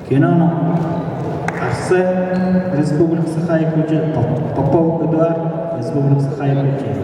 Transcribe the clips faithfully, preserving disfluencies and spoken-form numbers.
Киноно Арсен, Республика Саха-Якутия, Поп-, Попов Эдуард, Республика Саха-Якутия.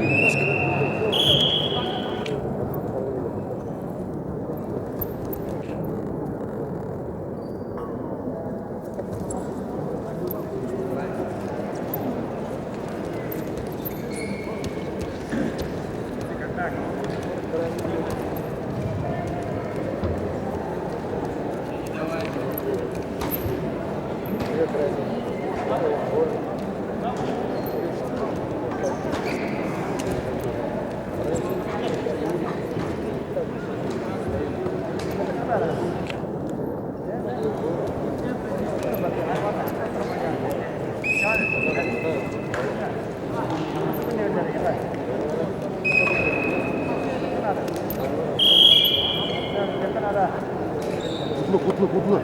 Кутла, кутла, кутла.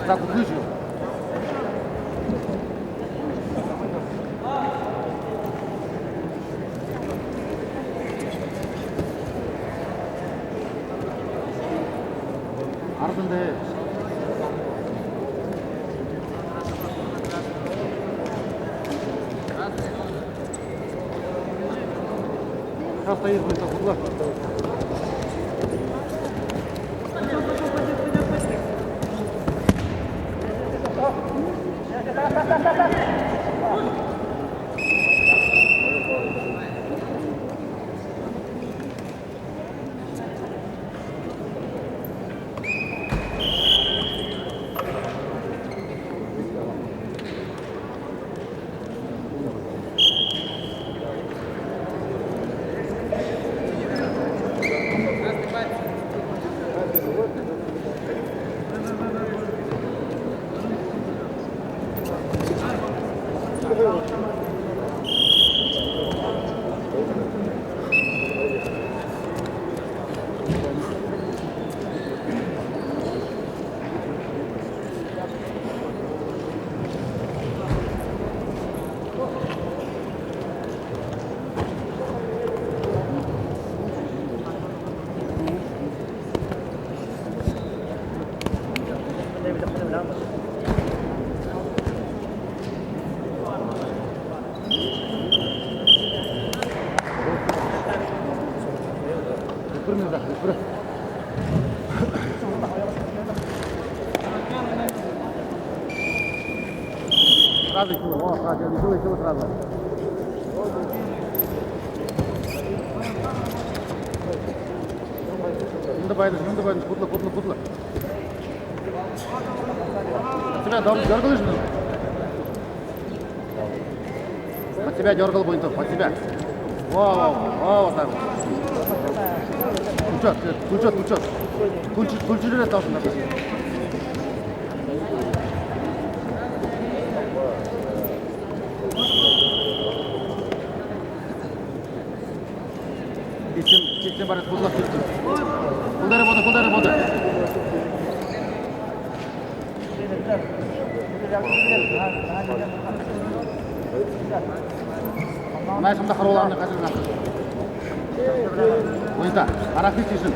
Так, выжил. Ардандэ. Сейчас стоит, будет аккуратно. Сразу сюда, о, сразу, сюда, сюда, сразу. Мында байна, мында байна, кутла, кутла, кутла. Под себя дёр-, дёргал, что ли? Под себя дёргал, будет, под себя. Во, во, во, вот так вот. Түлшөөд, түлшөөд, түлшөөд. Түлшэ-, түлшэжэ ерээд, должен так. Кисим, кисим бариад, кутла, кисим. Хүлдэ работа, хүлдэ работа. Наашамда харуулаан, хажуунда. Уйта, арахи чишин.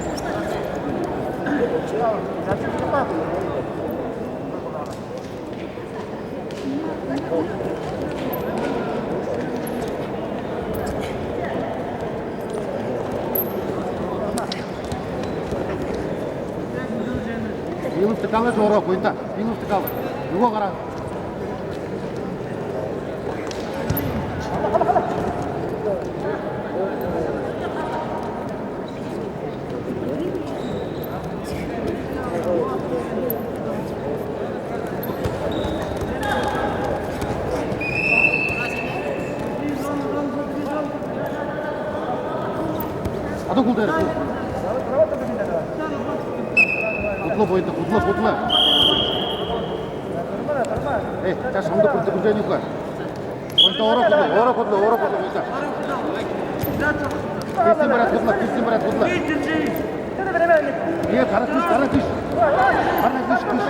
Илов тыкала, Жорок, уйта. Илов тыкала. Нүгөө гараа. Адуу хүлдэ ерээ. Кутла, будет, кутла, кутла. Эй, сейчас шамда, кутла, кутла, нюха. Уйта, ороо хүдлэ, ороо хүдлэ, ороо хүдлэ, уйта. Кисим бариад хүдлэ, кисим бариад хүдлэ. Нет, хараа тииш, хараа тииш. Хараа тииш, тииш.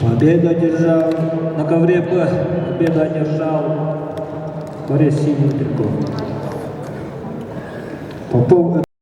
Победу одержал, на ковре Б победу одержал борец в синем трико. Попов